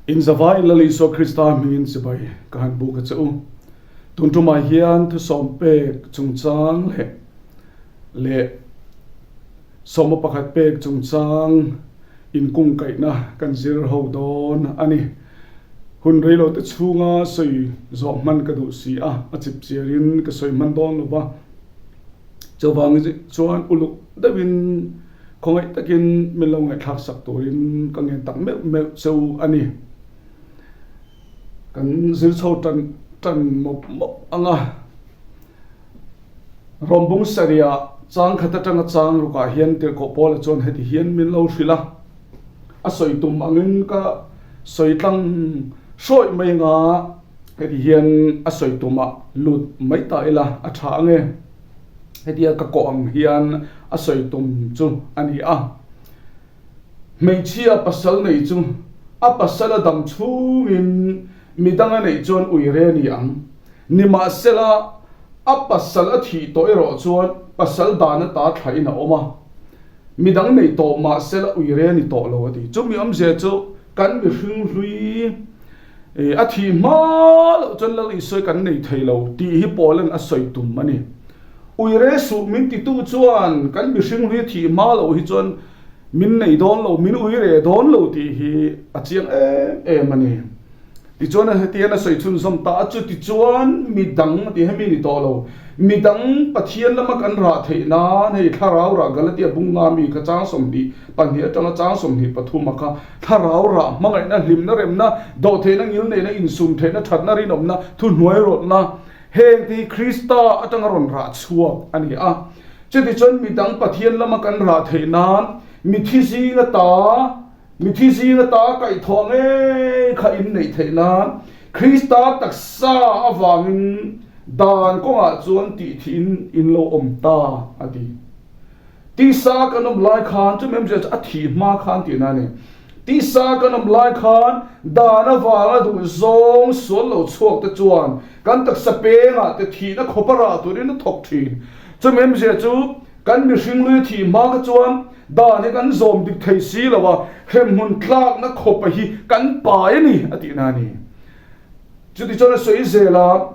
In zavai Lal Isua Krista hmingin chibai ka han buk a che u. Tun tumah hian thusawm pek chungchang leh leh sawma pakhat pek chungchang inkungkaihna kan zir ho dawn a ni. Hun reilote chhunga sawi zawh hman ka duh si a, a chip chiarin ka sawi hman dawn lo va. Chuvangin chuan uluk deuhin Khawngaih takin min lo ngaihthlak sak turin ka ngen tak meuh meuh che u a ni. Kan zir chho tan tan mawp mawp ang a. Rawmbung sarih-ah chang khat atanga chang rukah hian Tirhkoh Paula chuan heti hian min lo hrilh a, a sawi tum angin ka sawi tlang hrawih mai anga heti hian a sawi tumah lut mai ta ila a tha ang e. Hetia ka kawh ang hian a sawi tum chu a ni a. Hmeichhia pasal nei chu a pasal a dam chhungin midang a neih chuan uire a ni ang. Nimahsela, a pasal a thih tawh erawh chuan pasal dan ata thlain a awm a. Midang nei tawh mahsela uire a ni tawh lo a ti. Chumi awmzia chu kan mihring hlui A thih hma loh chuan Lal Isua kan nei thei lo tih hi Paulan a sawi tum a ni. Uire suh min titu chuan kan mihring hlui a thih hma loh hi chuan min nei dawn lo, min uire dawn lo tih hi a chiang em em a ni. Tichuan hetiang a sawi chhunzawm ta a, chutichuan midang a ti hemi ni tawh lo. Midang Pathian lama kan rah theih nan hei thlarau rah Galatia bunga mi kha chang 22 atanga chang 23 a kha Thlarau rah hmangaihna, hlimna, remna, dawhtheihna, ngilneihna, insumtheihna, thatna, rinawmna, thuhnuairawtna, heng te hi Krista atanga rawn rah chhuak a ni a. Chutichuan midang Pathian lama kan rah theih nan mithi zing ata, mithi zing ata kaihthawh ngei kha inneih theih nan Krista taksa avangin dan kawngah chuan tihthihin in lo awm ta a ti. Tisa kan awm lai khan, chumi awmzia chu a thih hma khan tihna a ni. Tisa kan awm lai khan dan avanga duh zawng sual lo chhuak te chuan kan taksa pengah te thihna khawp a rah turin a thawk thin. Chumi awmzia chu kan mihring lui a thih hma kha chuan dan hi kan zawm dik thei si lo a, hremhmun tlakna khawpa hi kan pai a ni a tihna a ni. Chutichuan a sawi zel a.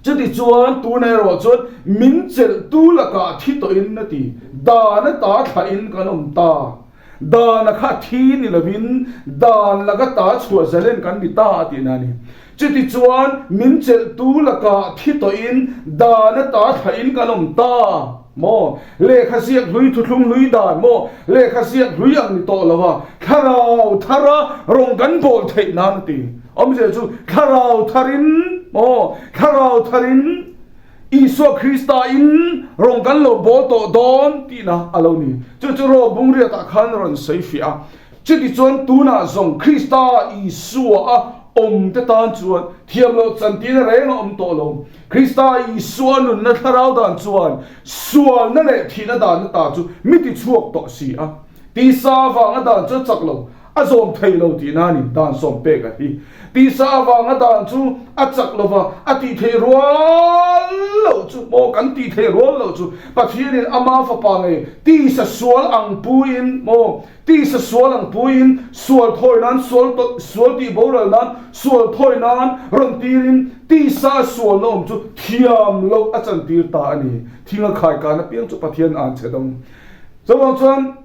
Chutichuan tuna erawh chuan min chelhtu lakah thi tawhin a ti. Dan ata thlahin kan awm ta. Dan a kha thi ni lovin dan laka ta chhuah zalen kan ni ta a tihna a ni. Chutichuan min chelhtu lakah thi tawhin dan ata thlahin kan awm ta maw? Lehkha ziak hlui thuthlung hlui dan maw? Lehkha ziak hlui ang ni tawh lo a, thlarau thara rawng kan bawl theih nan a ti. Awmzia chu thlarau tharin maw? Thlarau tharin Isua Krista in rawng kan lo bawl tawh dawn tihna a lo ni. Chu chu Rom bungriatah khan a rawn sawi fiah a. Chutichuan tunah zawng Krista Isua a awm te tan chuan thiam loh chantirna reng a awm tawh lo. Krista Isua nunna thlarau dan chuan sualna leh thihna danna ta chu mi ti chhuak tawh si a. Tisa avanga dan chu a chak lo, a zawm thei lo tihna a ni, dan sawm pek a hi. Tisa avanga dan chu a chak lo va, a tih theih rual loh chu maw, kan tih theih rual loh chu Pathianin ama fapa ngei tisa sual ang puiin maw, Tisa sual ang puiin sual thawi nan, sual sual tih boral nan, sual thawi nan rawn tirin tisa sualna awm chu thiam loh a chantir ta a ni. Thing a khai kan apiang chu Pathian a an chhe dawng. Chuvang chuan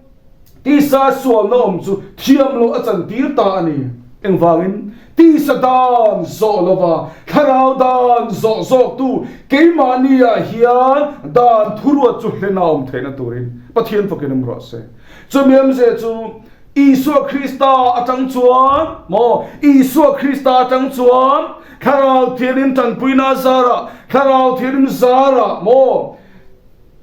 tisa sualna awm chu thiam loh a chantir ta a ni. Engvangin? Tisa dan zawh lova thlarau dan zawh zawktu keimahniah hian dan thuruat chu hlen a awm theihna turin Pathian fakin awm rawh se. Chumi awmzia chu Isua Krista atang chuan maw Isua Krista atang chuan Thlarau Thianghlim tanpuina zarah Thlarau Thianghlim zarah maw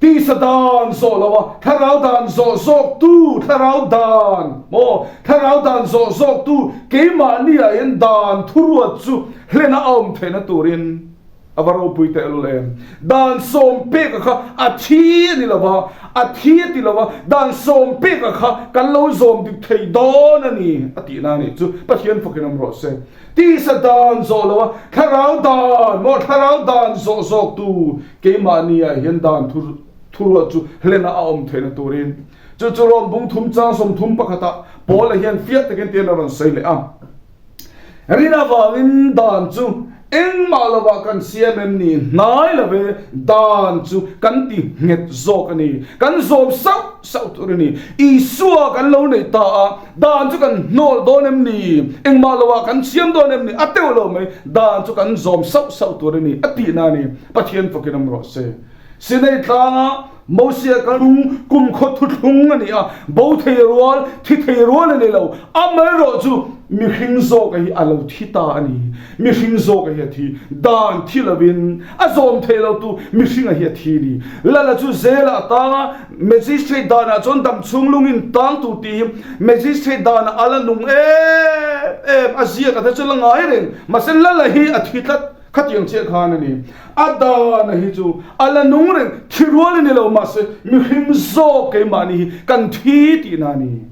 tisa dan zawh lo a Thlarau dan zawh zawktu Thlarau dan maw Thlarau dan zawh zawktu keimahniah hian dan thuruat chu hlena a awm theihna turin A va ropui teh lul em? Dan sawmpeka kha a thi a ni lo va, a thi a ti lo va, dan sawmpeka kha kan lo zawm dik thei dawn a ni a tihna a nih chu. Pathian fakin awm rawh se. Tisa dan zawh lo a, thlarau dan maw thlarau dan zawh zawktu keimahniah hian dan thu thuruat chu hlena a awm theihna turin. Chu chu Rom bung thum chang 31 ah Paula hian fiah takin tian a rawn sawi leh a. Rin avangin dan chu engmah lovah kan siam em ni? Hnai lo ve, dan chu kan ti nghet zawk a ni. Kan zawm sauh sauh tur a ni. Isua kan lo neih ta a, dan chu kan hnawl dawn em ni? Engmah lovah kan siam dawn em ni? A teuh lo mai, dan chu kan zawm sauh sauh tur a ni, a tihna a ni. Pathian fakin awm rawh se. Sinai tlanga Mosia kal hnung kumkhaw thuthlung a ni a, bo thei rual, thi thei rual a ni lo. Amaherawh chu mihring zawka hi a lo thi ta a ni. Mihring zawka hi a thi. Dan thi lovin a zawm thei lo tu mihringa hi a thi a ni. Lala chu zela a tang a, Magistrate danah chuan damchhung lungin tang tur tih hi Magistrate danah a la nung em em a, ziak a te chu la ngai reng. Mahse Lala hi a thi tlat. Khatiang chiah khan a ni. A dana hi chu a la nung reng, thi rual a ni lo, mahse mihring zawk keimahni hi kan thi tihna a ni.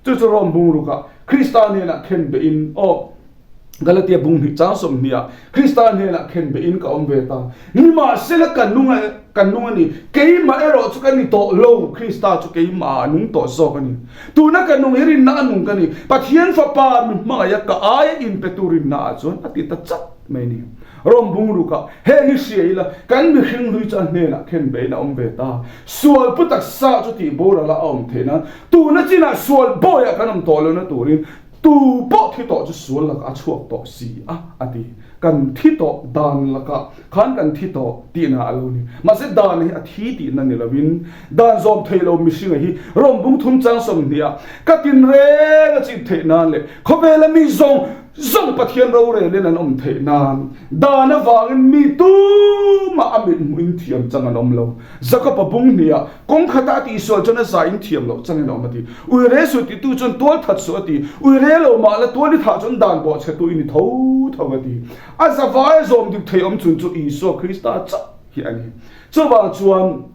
Chu chu Rome bungrukah Krista hnenah khen behin, aw, Galatia bung hnih chang sawmhniah Krista hnenah khen behin ka awm ve ta. Nimahsela ka nung a, ka nung a ni. Keimah erawh chu ka ni tawh lo, Krista chu keimah a nung tawh zawk a ni. Tuna ka nung hi rinna a nung ka ni. Pathian Fapa mi hmangaih a ka aia inpetu rinna ah chuan a ti ta chat. mai ni. Rawm bungrukah heng hi hria ila kan mihring hlui chu a hnenah khen bein a awm ve ta. Sual pu taksa chu tih boral a awm theih nan tuna chinah sual bawiah kan awm tawh lohna turin tu pawh thi tawh chu sual lakah a chhuak tawh si a, a ti. Kan thi tawh dan lakah khan kan thi tawh tihna a lo ni. Mahse dan hi a thi tihna ni lovin dan zawm thei lo mihringa hi rawm bung thum chang sawmhniah ka tinreng a chip theih nan leh khawvela mi zawng Zawng Pathian rorelin an awm theih nan dan avangin mi tumah a mit hmuhin thiam chang an awm lo. Jakob-a bung hniah kawng khata a tihsual chuan a za in thiam loh changin a awm a ti. Uire suh titu chuan tual that suh a ti. Uire lo mah la tual i thah chuan dan bawh chhetu i ni tho tho a ti. A zavai a zawm dik thei awm chun chu Isua Krista chauh hi a ni. Chuvang chuan.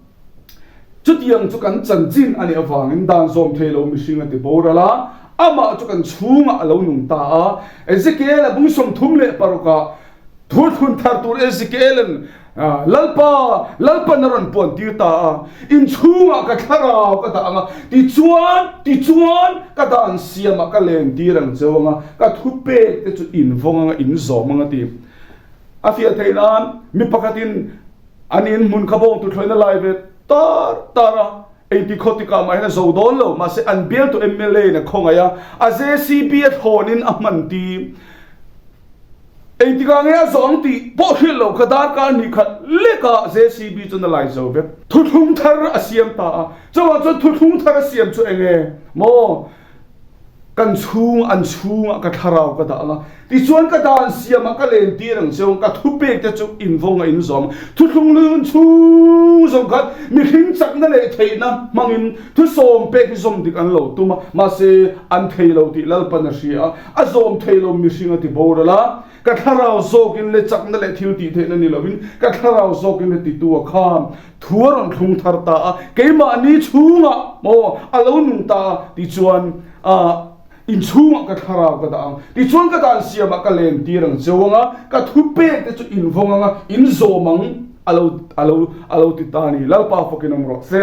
Chutiang chu kan chanchin a nih avangin dan zawm thei lo mihring a ti boral a, amah chu kan chhungah a lo nung ta a. Ezekiel-a bung 36 ah thurthun thar tur Ezekiel-a'n Lalpa, Lalpan a rawn puan tir ta a, In chhungah ka thlarau ka dah ang a, tichuan, tichuan, ka dan siamah ka len tir ang cheu ang a, ka thupek te chu in vawng ang a, in zawm ang a ti. A fiah theih nan mi pakhatin An in hmun kha bawng tuthlawina lai ve tar tar a, engti khaw tikah mah hian a zo dawn lo, mahse an bialtu mla in a khawngaih a, a JCB a thlawn in a hman ti. Engtikah nge a zawh ang tih pawh hrilh lo kha darkar hnih khat lekah JCB chuan a lai zo vek. Thuthlung thar a siam ta a, chuvang chuan thuthlung thar a siam chu enge maw? Kan chhung an chhungah ka thlarau ka dah ang a, tichuan ka dan siamah ka len tir ang cheu ang, ka thupek te chu invawng a inzawm ang. Thuthlung lun chhung zawng khan mihring chakna leh theihna hmangin thusawm pek hi zawm dik an lo tum a, mahse an thei lo tih Lalpan a hria a, a zawm thei lo mihring a ti boral a, ka thlarau zawkin le chakna leh thil tih theihna ni lovin ka thlarau zawkin le titu a kha Thu a rawn thlung thar ta a, keimahni chhungah maw a lo nung ta a, tichuan ah inchhungah ka thlarau ka dah ang, tichuan ka dan siamah ka len tir ang cheu ang a, ka thupek te chu in vawng ang a, in zawm ang a lo a lo a lo ti ta a ni. Lalpa fakin awm rawh se.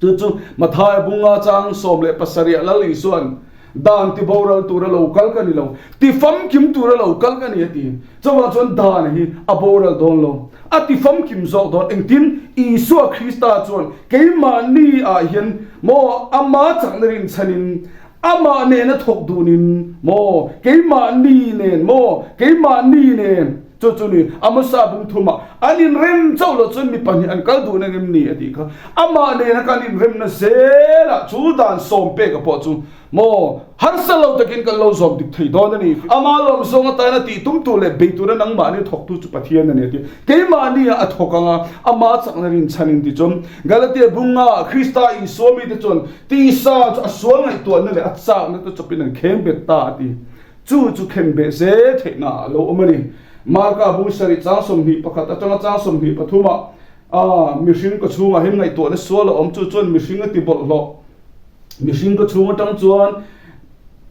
Chu chu Mathaia bunga chang 17 Lal Isua'n Dan ti boral tura lo kal ka ni lo, ti famkim tura lo kal ka ni a ti. Chuvang chuan dan hi a boral dawn lo, a ti famkim zawk dawn. Engtin? Isua Krista chuan keimahni ah hian maw ama chakna rinchhanin, amah nena thawk dunin maw keimahni nen maw keimahni nen chu chu ni Amosa bung thumah an inrem chauh loh chuan mi pahnih an kal duhna ngem ni a tih kha. Amah nena kan inremna zelah chu dan sawm peka pawh chu maw harsa lo takin kan lo zawm dik thei dawn a ni. Ama lawm zawng atana tih tum tur leh bei tura nangmahni thawktu chu Pathian a ni a ti. Keimahni ah a thawk ang a, ama chakna rinchhanin ti chuan Galatia bunga Krista Isua mite chuan tisa chu a sual ngaihtuahna leh a chakna te chawpin an kheng bet ta a ti. Chu chu khenbeh zel theihna ah a lo awm a ni. Marka bung sarih chang 21 atanga chang 23 ah A, mihring ka chhungah hian ngaihtuahna sual a awm, chu chuan mihring a ti bawlhhlawh. Mihring ka chhung atang chuan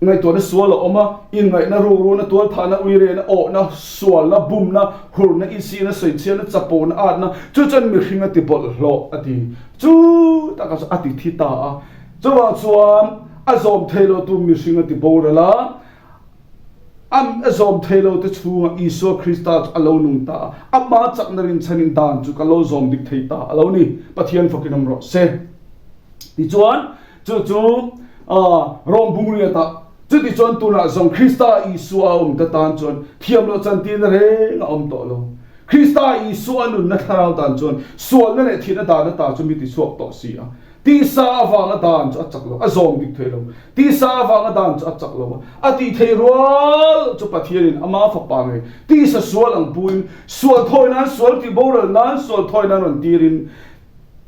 ngaihtuahna sual a awm a, inngaihna, rukruna, tualthahna, uirehna, awhna, sualna, bumna, hurna, isina, sawichhiatna, chapona, atna, chu chuan mihring a ti bawlhhlawh a ti. Chu taka chu a ti thi ta a. Chuvang chuan a zawm thei lo tu mihring a ti boral a. A zawm thei lo te chhungah Isua Krista chu a lo nung ta a, amah chakna rinchhanin dan chu ka lo zawm dik thei ta a lo ni. Pathian fakin awm rawh se. Tichuan, chu chu Rom bungriatah, chutichuan tunah zawng Krista Isua a awm ta tan chuan thiam loh chantirna reng a awm tawh lo. Krista Isua nunna thlarau dan chuan sualna leh thihna dan ata chu mi tichhuak tawh si a. Tisa avanga dan chu a chak lo, a zawm dik thei lo. Tisa avanga dan chu a chak lo a, a tih theih rual chu Pathianin ama fapa ngei tisa sual ang puin sual thawi nan, sual tih boral nan, sual thawi nan rawn tirin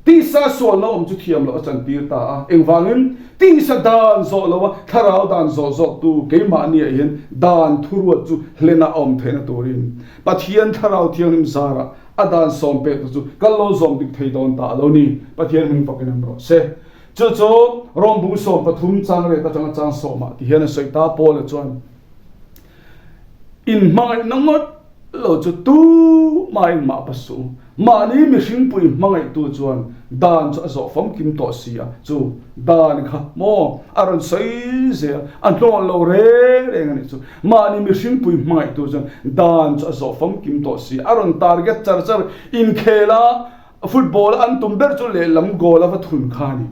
tisa sualna awm chu thiam loh a chantir ta a. Engvangin? Tisa dan zawh lo a, thlarau dan zawh zawktu keimahniah hian dan thuruat chu hlena a awm theihna turin Pathian Thlarau Thianghlim zarah A dan sawm pek te chu kan lo zawm dik thei dawn ta a lo ni. Pathian hming fakin awm rawh se. Chu chu Rom bung 13 chang ret atanga chang sawmah ti hian a sawi ta. Paula chuan, In hmangaihna ngawt lo chu tumah engmah pa suh u. Mahni mihringpui hmangaihtu chuan dan chu a zawh famkim tawh si a. Chu dan kha maw a rawn sawi zel, a hnawl lo reng reng a nih chu. Mahni mihringpui hmangaihtu chuan dan chu a zawh famkim tawh si. A rawn target char char inkhela football an tum ber chu lehlam goal a va thun kha a ni.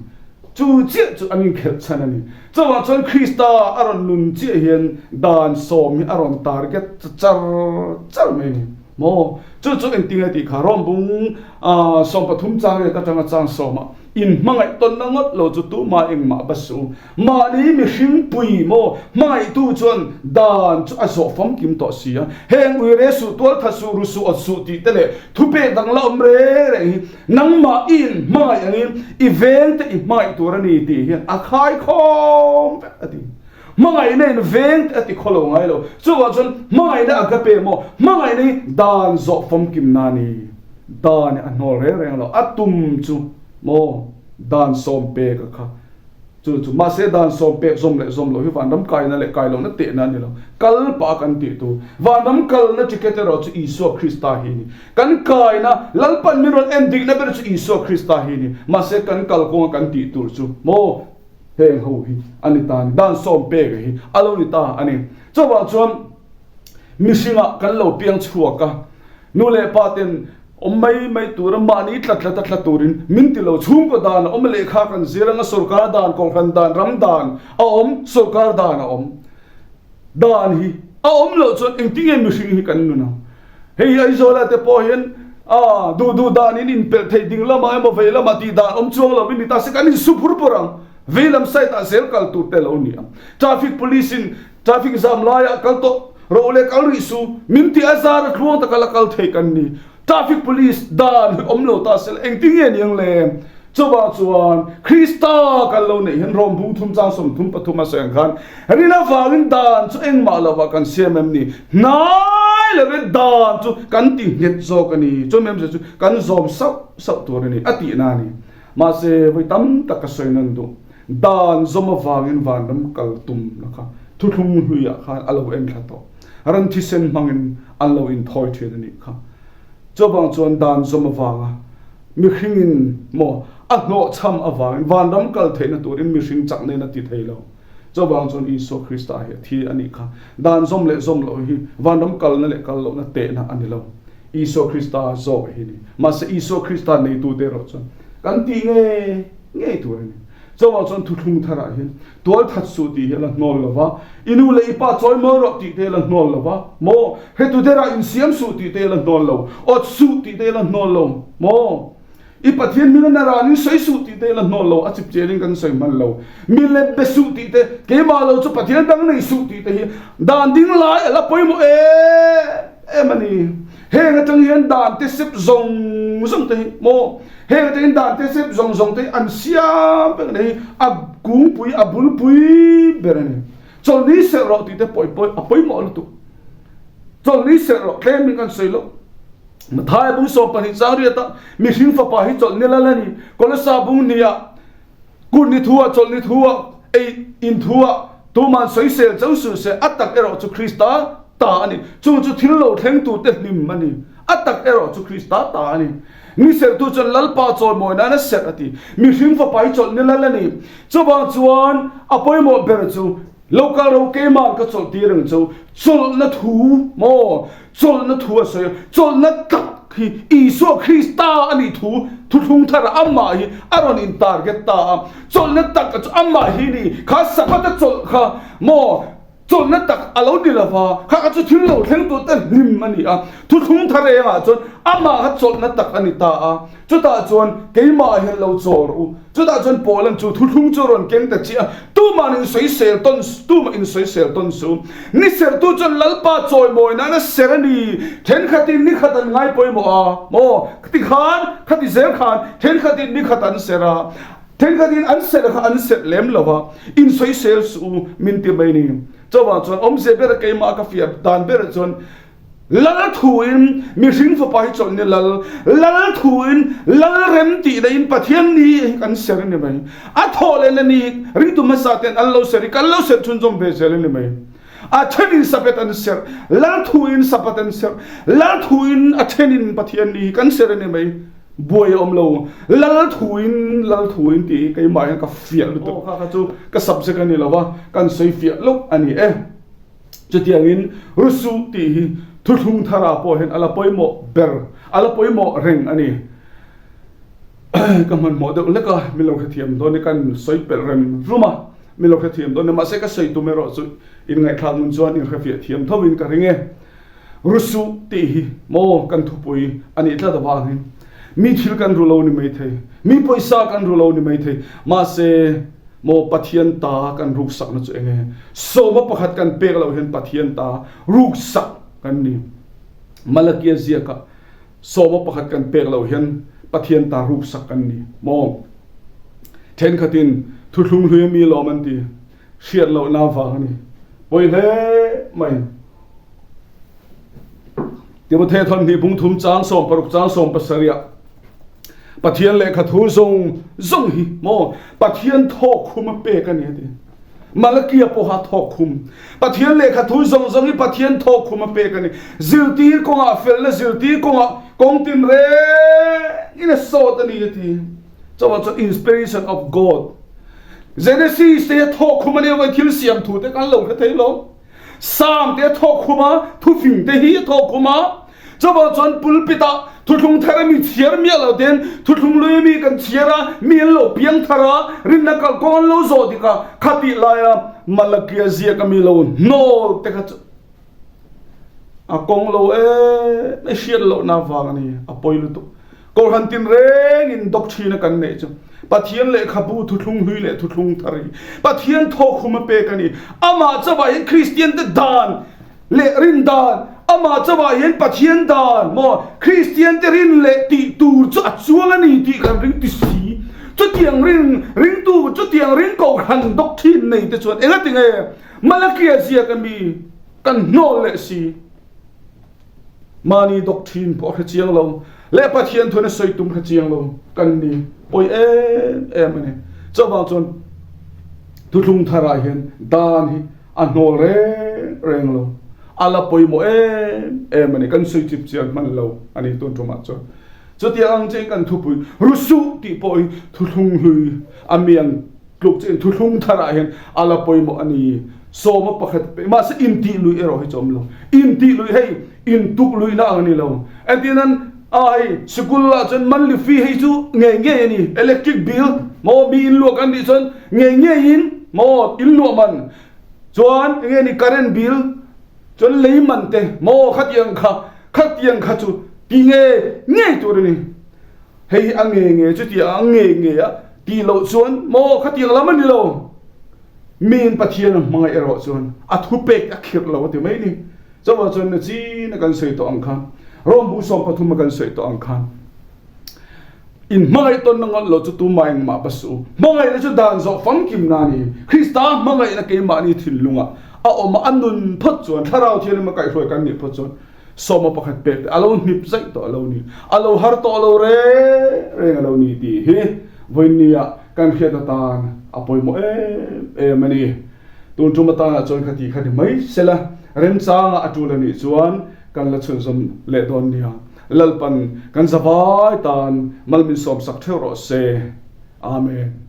Chu chiah chu an inkhelh chhan a ni. Chuvang chuan Krista a rawn nun chiah hian dan sawm hi a rawn target char char mai a ni. Maw? Chu chu engtinge tih kha Rom bung 13 chang riat atanga chang sawmah inhmangaih tawnna ngawt lo chu tumah engmah va suh. Mahni mihring pui maw hmangaihtu chuan dan chu a zawh famkim tawh si a, heng uire suh, tualtha suh, ru suh, awt suh tih te leh thupek dang la awm reng reng hi nangmah i in hmangaih angin i veng te i hmangaih tur a ni tih hian a khaikhawm vek a ti. Hmangaihna in veng te a ti khaw lo ngai lo. Chuvang chuan hmangaihna agape maw hmangaihna hi dan zawh famkim na a ni. Dan hi a hnawl reng reng lo. A tum chu maw dan sawm pek a kha. Chu chu mahse dan sawm pek zawm leh zawm loh hi vanram kaina leh kai lohna tehna a ni lo. Kal pah kan tih tur. Vanram kalna ticket erawh chu Isua Krista hi a ni. Kan kaina, Lalpan min rawn en dikna ber chu Isua Krista hi a ni. Mahse kan kal kawnga kan tih tur chu maw heng ho hi a ni ta a ni. Dan sawm pek hi a lo ni ta a ni. Chuvang chuan mihringah kan lo piang chhuak a. Nu leh pa ten awm mai mai tura mahni tla tlat a tla turin min ti lo. Chhungkaw dan a awm a, lehkha kan zir anga sorkar dan, kohhran dan, ram dan a awm, sorkar dan a awm. Dan hi a awm loh chuan engtinge mihring hi kan nun ang? Hei Aizawla te pawh hian a duh duh danin inpelh theih ding lamah emaw vei lamah tih dan awm chuang lovin ni ta se kan insu phur phur ang. Vei lam side ah zel kal tur te lo ni ang. Traffic police in Traffic zam laiah kal tawh rawh leh kal rih su, min ti a zar a tluang taka la kal thei kan ni. Traffic police dan hi awm lo ta sela engtin nge niang le? Chuvang chuan Krista kan lo neih hian Rom bung thum chang 33 a sawi ang khan rin avangin dan chu engmah lovah kan siam em ni? Hnai lovin dan chu kan ti nghet zawk a ni. Chumi awmzia chu kan zawm sauh sauh tur a ni a tihna a ni. Mahse vawi tam tak ka sawi nan duh. Dan zawm avangin vanram kal tumna kha thuthlung hluiah khan a lo en thla tawh. Ran thisen hmangin an lo inthawi thin a nih kha. Chuvang chuan dan zawm avanga mihringin maw a hnawhchham avangin vanram kal theihna turin mihring chakna in a ti thei lo. Chuvang chuan Isua Krista hi a thi a nih kha. Dan zawm leh zawm loh hi vanram kalna leh kal lohna tehna a ni lo. Isua Krista zawk hi a ni. Mahse Isua Krista neitute erawh chuan kan tih nge? Ngei tur a ni. Chauhah chuan thuthlung tharah hian tual that suh tih hi a la hnawl lo va, i nu leh i pa chawi mawi rawh tih te a la hnawl lo va, maw? Hetu derah insiam suh tih te a la hnawl lo, awt suh tih te a la hnawl lo, maw? I Pathian min a naranin sawi suh tih te a la hnawl lo, a chip chelin kan sawi hman lo. Mi lem be suh tih te, keimah lo chu Pathian dang nei suh tih te hi dan ding lai a la pawimawh em em a ni. Heng atang hian dan te sep zawng zawng te hi maw? Heng atangin dan te sep zawng zawng te hi an siam vek a ni. A kungpui, a bulpui ber a ni. Chawlhni serh rawh tih te pawh a pawimawh lutuk. Chawlhni serh rawh tlemin kan sawi loh. Mathaia bung 12 chang riata mihring fapa hi chawlhni lal a ni. Kolosa bung hniah Kutni thu-ah, chawlhni thu-ah, ei in thu-ah tuman sawisel chauh suh se, a tak erawh chu Krista ta a ni. Chung chu thil lo thleng turte hlim a ni. A tak erawh chu Krista ta a ni. Ni serhtu chuan Lalpa chawimawi nan a serh a ti. Mihring fapa hi chawlhni lal a ni. Chuvang chuan a pawimawh ber chu. Lo kal ro keima'n ka chawlh tir ang chu, chawlhna thu maw, chawlhna thu a sawi a, chawlhna tak hi Isua Krista a nih thu thuthlung tharah amah hi a rawn in target ta a, chawlhna tak chu amah hi ni, kha Sabbath a chawlh kha maw, chawlhna tak a lo ni lova, kha kha chu thil lo thleng tur te hlim a ni a, thuthlung thar engah chuan amah kha chawlhna tak a ni ta a. Chutah chuan keimah hian lo chawl rawh u. Chutah chuan Paulan chu thuthlung chu a rawn keng ta chiah a, Tumah insawisel tawn tumah insawisel tawn su. Ni sertu chuan Lalpa chawimawi nan a ser a ni. Thenkhatin ni khat an ngai pawimawh a, maw? Khati khan, khati zel khan thenkhatin ni khat an ser a, thenkhatin an ser kha an serh lem lo va, insawisel suh u min ti mai ni. Chuvang chuan awmzia bera keimah ka fiah dan berah chuan Lal thuin mihring fapa hi chawlh ni lal, lal thuin lal rem tih daihin Pathian ni hi kan ser a ni mai. A thawh lehna ni hi ringtu hmasa ten an lo ser i kan lo ser chhunzawm ve zel a ni mai. A thenin Sabbath an ser, lal thuin Sabbath an ser, lal thuin a thenin Pathian ni hi kan ser a ni mai. Buai a awm lo. Lal thuin lal thuin tih hi keimah hian ka fiah lutuk. Aw kha kha chu ka subject a ni lo va, kan sawi fiah loh a ni e. Chutiangin Rusu tih hi thuthlung tharah pawh hian a la pawimawh ber, a la pawimawh reng a ni. Ka hmanhmawh deuh hlek a, min lo hrethiam dawn e, kan sawi pelh rem rum a, min lo hrethiam dawn e, mahse ka sawi tum erawh chu inngaihthlak nun chuan inhrefiah thiam thovin ka ring e. Rusuh tih hi maw kan thupui a nih tlat avangin mi thil kan ru lo ni maithei, mi pawisa kan ru lo ni maithei, mahse maw Pathian ta kan ruksakna chu enge? Sawma pakhat kan pek loh hian Pathian ta ruksak kan ni. Malakia ziakah sawma pakhat kan pek loh hian Pathian ta ruksak kan ni maw? Thenkhatin thuthlung hlui a mi lawm an ti. Hriat lohna vang a ni. Pawi hle mai. Timothea thawmhnih bung thum chang 16 chang 17 ah Pathian lehkha thu zawng zawng hi maw Pathian thawk khum a pek a ni a ti. Malakia pawha thawk khum. Pathian lehkha thu zawng zawng hi Pathian thawk khum a pek a ni. Zirtir kawngah felna zirtir kawngah kawng tin reng in a sawt a ni a ti. Chuvang chuan inspiration of God. Genesis te hi a thawk khum a nia vawi thil siam thu te kan lo hre thei lo. Psalm te a thawk khum a, thufing te hi a thawk khum a. Chuvang chuan pulpit ah thuthlung thar a mi chhiar miah lo ten thuthlung lui a mi kan chhiar a, mi an lo piang thar a, rinna kalkawng an lo zawh dik a, khatih laia Malakia ziak a mi lo hnawl te kha chu A kawng lo em e hriat lohna vang a ni, a pawi lutuk. Kohhran tinrengin doctrine a kan neih chu Pathian lehkhabu thuthlung hlui leh thuthlung thar hi Pathian thawkhum a pek a ni. Amah chauhah hian Kristian te dan leh rin dan, amah chauhah hian Pathian dan maw Kristian te rin leh tih tur chu a chuang a ni tih kan ring ti si. Chutiang rin ringtu, chutiang ring kohhran doctrine nei te chuan engatinge Malakia ziak a mi? Kan hnawl leh si. Mahni doctrine pawh a hre chiang lo leh Pathian thuin a sawi tum hre chiang lo kan ni pawi em em a ni. Chuvang chuan thuthlung tharah hian dan hi a hnawl reng reng lo. A la pawimawh em em a ni. Kan sawi chip chian hman lo a ni tun tumah chuan. Chutiang ang chiin kan thupui Rusuh tih pawh hi thuthlung hlui a miang Tluk chu thuthlung tharah hian a la pawimawh a ni. Sawma pakhat pe mahse intih luih erawh hi chu awm lo. Intih luih hei intuk luihna ang a ni lo. Entir nan a hei sikul ah chuan monthly fee hei chu ngei ngei a ni. Electric bill maw mi inluah kan tih chuan ngei ngeiin maw inluah man chuan enge ni current bill chuan lei man te maw khatiang kha khatiang kha chu ti ngei ngei tur a ni. Hei hi a nge nge chutia a nge nge a tih loh chuan maw khatiang lam a ni lo. Miin Pathian a hmangaih erawh chuan a thupek a khirh lo a ti mai ni. Chuvang chuan nachin a kan sawi tawh ang khan, Rom bu 13 a kan sawi tawh ang khan, in hmangaih tawnna ngawt lo chu tumah engmah va suh u. Hmangaihna chu dan zawh famkimna a ni. Krista hmangaihna keimahni thinlungah a awm a, a nun phawt chuan, Thlarau Thianghlim a kaihhruai kan nih phawt chuan, Sawma pakhat pek te a lo hnip zaih tawh a lo ni, a lo har tawh lo reng reng a lo ni tih hi vawiinnia kan hriat atan a pawimawh em em a ni. Tun tum atanah chuan khati kha ni mai sela, remchanga a tul a nih chuan kan la chhunzawm leh dawn nia. Lalpan kan zavai tan mal min sawmsak theuh rawh se. Amen.